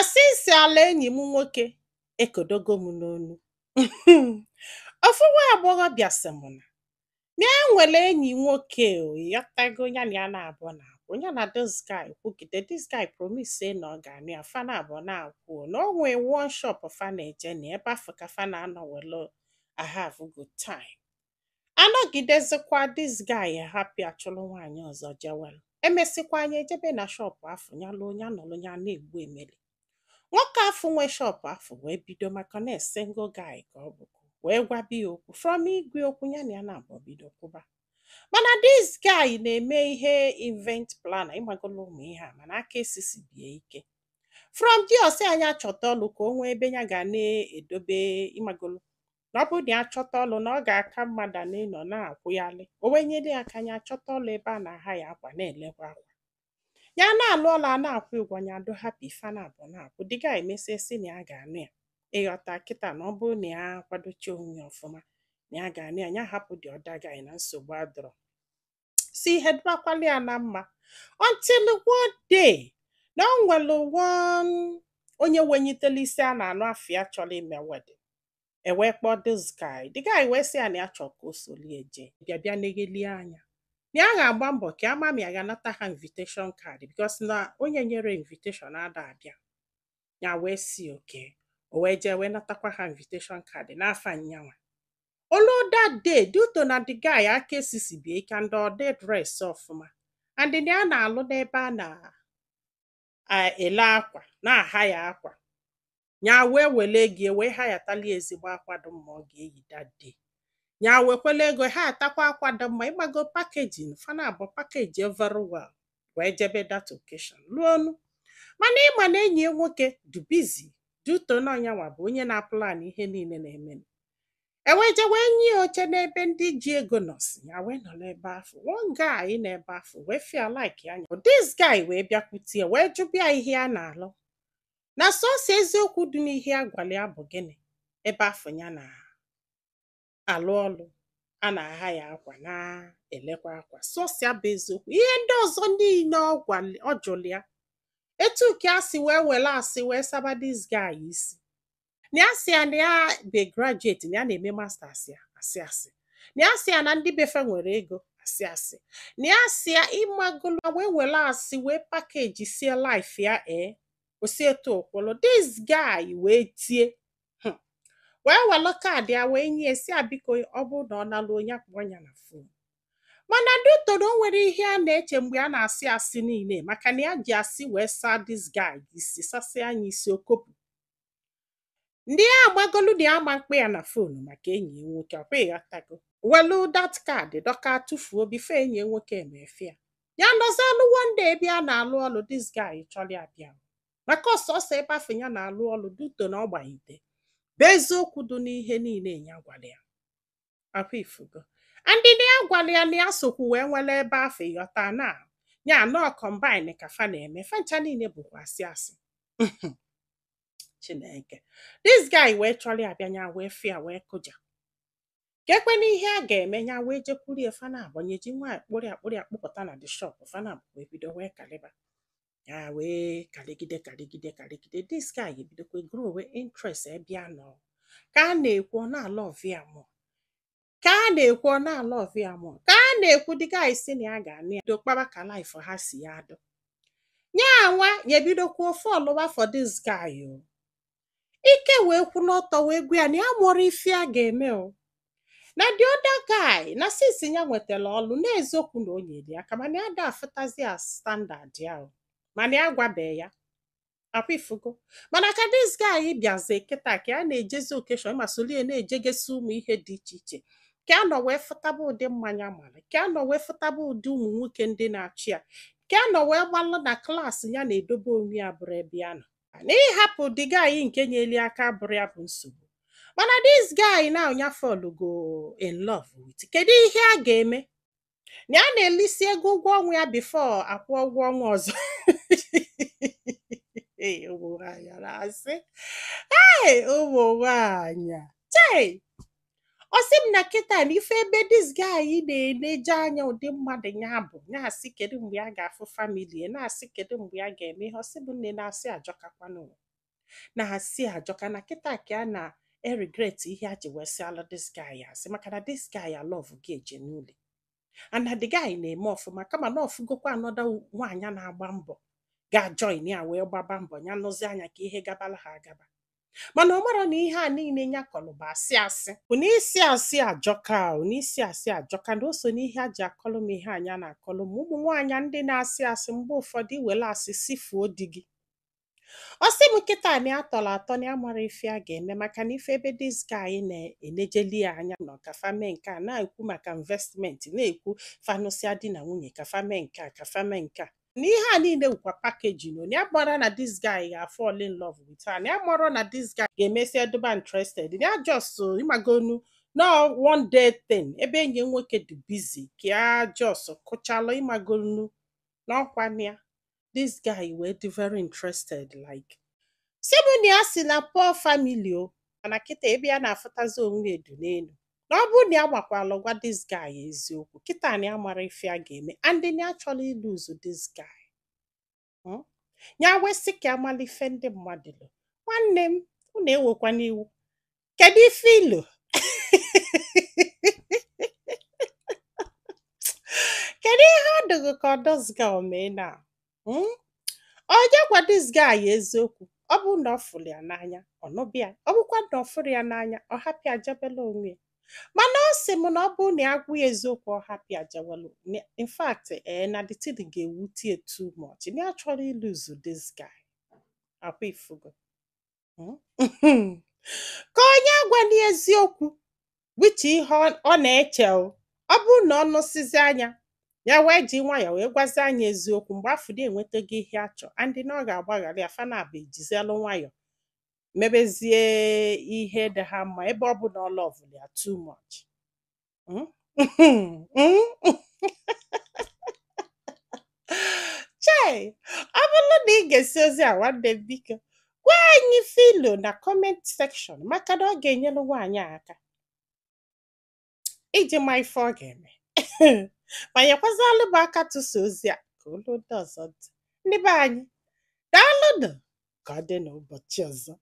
Since ala enyi m nwoke ekodogo m n'onu. Ofu nwa agbọghọbịa sị m na ya nwere enyi nwoke o, ịghọtago, ya na ya na-abụọ na-akwụ, ya na this guy kwugide, this guy promise say na ọ ga-anụ ya. Fa na-abụọ na-akwụ o, na o nwee one shop fa na-eje na ebe afọ ka fa na-anọ welu a have good time. Anọgidezikwa, this guy hapụ ya, chụrụ nwaanyị ọzọ jewelu. Emesịkwa, anya ejebe na shop afọ ya lụọ ya, nọrọ ya na-egbu emeli. Nwoke afọ nwe shop afọ wee bido, maka na single guy ka ọ bụ, wee gwabi ya okwu. From igwe okwu ya na ya na-abụọ bido kwụba. Mana this guy na-eme ihe event planner, ịmagolo ụmụ ihe a, mana aka esisi bie ike. From there, ọsị anya chọta ọlụ ka o nwee ebe ya ga na-edobe, ịmagolo, na ọ bụrụ na ya chọta ọlụ na ọ ga-aka mma na ịnọ na-akwụghalị. O wee nyere ya aka, ya chọta ọlụ ebe a na-aha ya akwa, na-elekwa akwa. Ya na-alụ ọlụ, a na-akwụ ụgwọ ya, adụ happy. Fa na abụọ na-akwụ. The guy emesie sị na ya ga-anụ ya, ịghọta kịta, na ọ bụrụ na ya kwadochie onwe ya ọfụma na ya ga-anụ ya, ya hapụ the other guy na nsogbu adọrọ. Si ihe dụbakwala ya na mma until one day na o nwere one onye wenyitele isi a na-anụ afọ ya chọrọ ime wedding. E wee kpọọ this guy. The guy wee sị ya na ya chọrọ ka o solie jee, bịa bịa neghelie anya, na ya ga-agba mbọ ka ama ma ya ga-anata ha invitation card, because na onye nyere invitation ada abịa. Ya wee si oke o, wee jee wee natakwa ha invitation card n'afa nyanwa. Olu that day, due to na the guy aka esisi bie ike and ọ dị dress ọfụma and na ya na-alụ n'ebe a na-ele akwa, na-aha ya akwa, ya wee wele ego wee ha yatali ezigbo akwa dị mma ọ ga-eyi that day. Ya wekwela ego ha atakwa akwa dị mma, ịgbago packaging fana abụọ, package very well, wee jebe that occasion luonu. Mana ịma na enyi ya nwoke dị busy due to na ọnyanwa bụ onye na-aplan ihe niile na-eme. Ewee je wee nye ya oche n'ebe ndị ji ego nọsi. Ya wee nọ n'ebe afọ, one guy n'ebe afọ wee feel like ya. This guy wee bịakwute ya, wee jụbịa ihe a na-alụ, na sọsọ eziokwu dị n'ihe a gwara ya bụ gịnị, ebe afọ ya na-alụ ọlụ a na-agha ya akwa, na-elekwa akwa. Sọsọ ya bụ eziokwu. Ihe ndị ọzọ niile ọ gwara, ọ jụrụ ya etu ka a si wee were asị wee saba this guy isi. Na ya sị ya na ya bụ graduate, na ya na-eme masters ya, asị asị. Na ya sị ya na ndị befe nwere ego, asị asị. Na ya sị ya, ịmagolo, wee were asị wee package sie life ya. Ee, osi etu okwulu. This guy wee tie, wee were card ya wee nye, si ya biko, ọ bụrụ na ọ nalụ onye akpọ ya na phone. Mana dutoro o nwere ihe a na-eche mgbe a na-asị asị niile, maka na ya ji asị wee saa this guy isi, sasịa anya isi okopụ. Ndị ya agbagolu na ya ama mkpa ya na phone maka enyi ya nwoke ọkwa, ịghọtago, welu that card dọka tụfuo before enyi ya nwoke emefe ya. Ya nọzialụ, one day ebe a na-alụ ọlụ, this guy chọrọ ya bịa, maka ọsọsọ ebe afọ ya na-alụ ọlụ duto na ọ gbanyite bụ eziokwu dị n'ihe niile ya gwara ya akwa ifugo. Ndị na ya gwara ya na ya sokwu wee nwere ebe afọ, ịghọta, na ya nọọ combine ka fa na-eme fa ncha niile bụkwa asị asị. Chineke, this guy wee chọrọ ya bịa, ya wee fịa wee kụja ka ekwe n'ihe a ga-eme. Ya wee jekwuru ya, fana abanye ji nwaanyị kpụrụ ya, kpụrụ ya kpụpụta na the shop. Fana wee bido wee kalịba ya, wee kaligide kaligide kaligide. This guy ebidokwa grow wee interest ebe ya nọ. Ka a na-ekwu, ọ na-alove ya mụọ. Ka a na-ekwu, ọ na-alove ya mụọ. Ka a na-ekwu, the guy si na ya ga-anụ ya, dokpaba ka life ha si ya dụ ya. Nwa ya ebidokwuo fallụwa for this guy o. Ike wee kwụrụ ọtọ wee gwa ya na ya mụrụ ife a ga-eme o, na the other guy na since ya nwetara ọlụ n'eziokwu na o nyere ya aka, mana ya da afụtazi ya standard ya o, mana ya gwabeghị ya akwa ifugo. Mana ka this guy bịazie kịta, ka ya na-ejezi occasion ma solie na-ejegesi ụmụ ihe dị iche iche, ka a nọ wee fụtaba ụdị mmanya mara, ka a nọ wee fụtaba ụdị ụmụ nwoke ndị na-achị ya, ka a nọ wee gbalụ na class ya na-edobe onwe ya bụrụ ebe ya nọ na ịhapụ the guy nke nyeli aka bụrụ ya bụ nsogbu. Mana this guy now ya fall go in love with, kedu ihe a ga-eme na ya na-elisi ego ụgwọ ọnwa ya before akwụ ụgwọ ọnwa ọzọ? Ee, ụmụ nwaanyị na-asị, ee, ụmụ nwaanyị chei. Ọ sị m na kịta na ife ebe this guy na-eneje anya ụdị mmadụ ya bụ ya, asị kedu mgbe a ga-afụ family ya, na-asị kedu mgbe a ga-eme ihe. Ọ sị bụ nne na-asị ajọkakwanụ. Na asị ajọka na kịta ka a na e-regret ihe a ji wee sịalụ this guy asị, maka na this guy a love gị genuinely and na the guy na-eme ọfụma, kama na ọfụgokwa another nwaanyị na-agba mbọ ga-join ya wee gbaba mbọ ya nụzi anya ka ihe gabala ha agaba. Mana ọ marọ na ihe a niile ya kọlụ bụ asị asị, bụ na isi asị ajọka o, na isi asị ajọka, na o so n'ihe a ji akọlụ m ihe anya na-akọlụ m. Ụmụ nwaanyị ndị na-asị asị, mgbe ụfọdụ iwere asị sifuo di gị. Ọ sị m kịta na ya tọrọ atọ, na ya mara ife a ga-eme, maka na ife ebe this guy na-enejeli ya anya nọ ka fa mee nke a, na-ekwu maka investment, na-ekwu fanụsịa di na nwunye ka fa mee nke a, ka fa mee nke a, na ihe a niile wukwa packaging o. Na ya mara na this guy ga-fall in love with her, na ya mara na this guy ga-emesịa duba interested na ya, just ịmagonu no one day thing ebe enyi nwoke dị busy ka ya just kụchalụ, ịmagonu n'ọkwa na ya this guy wee dị very interested. Like, si bụ na ya si na poor family o, mana kịta ebe ya na-afụtazi onwe edu n'elu, na ọ bụrụ na ya gbakwalụ gwa this guy eziokwu kịta, na ya mara ife a ga-eme and na ya chọrọ ịlose this guy. Ya wesị ka amala ife ndị mmadụ lụ. Nwanne m, unu ewekwa n'iwu, kedu ife ilo? Kedu ihe ọ dịghị ka ọ this guy mee na? Onye gwa this guy eziokwu? Ọ bụrụ na ọ fụrụ ya n'anya, ọ nụbịa. Ọ bụkwa na ọ fụrụ ya n'anya, ọ hapụ ya jebela onwe ya. Mana ọ sị m na ọ bụrụ na ya gwa ya eziokwu, ọ hapụ ya jewelu, in fact, ee, na the thing ga-ewute ya too much, na ya chọrọ ịlose this guy. Akwa ifugo? Ka onye agwana ya eziokwu, which ihe ọ na-eche o, ọ bụrụ na ọ nụsịzi anya ya wee ji nwayọọ wee gwazi anya eziokwu mgbe afọ na enwetago ihe a chọ and na ọ ga-agbaghara ya, fana bụ ejizielu nwayọọ mebezie ihe dị ha mma, ebe ọ bụ na ọ loveụrụ ya too much. Chai, ọ bụrụ na ị ga-esi ozi a, nwanne m, biko gwa anyị filo na comment section, maka na ọ ga-enyere nwaanyị a aka iji ma ife ọ ga-eme, ma nyekwazalụ m aka tụsa ozi a ka olu ndị ọzọ ntị. Ndị be anyị, daalụnụ. Ka ọ dị n'ụbọchị ọzọ.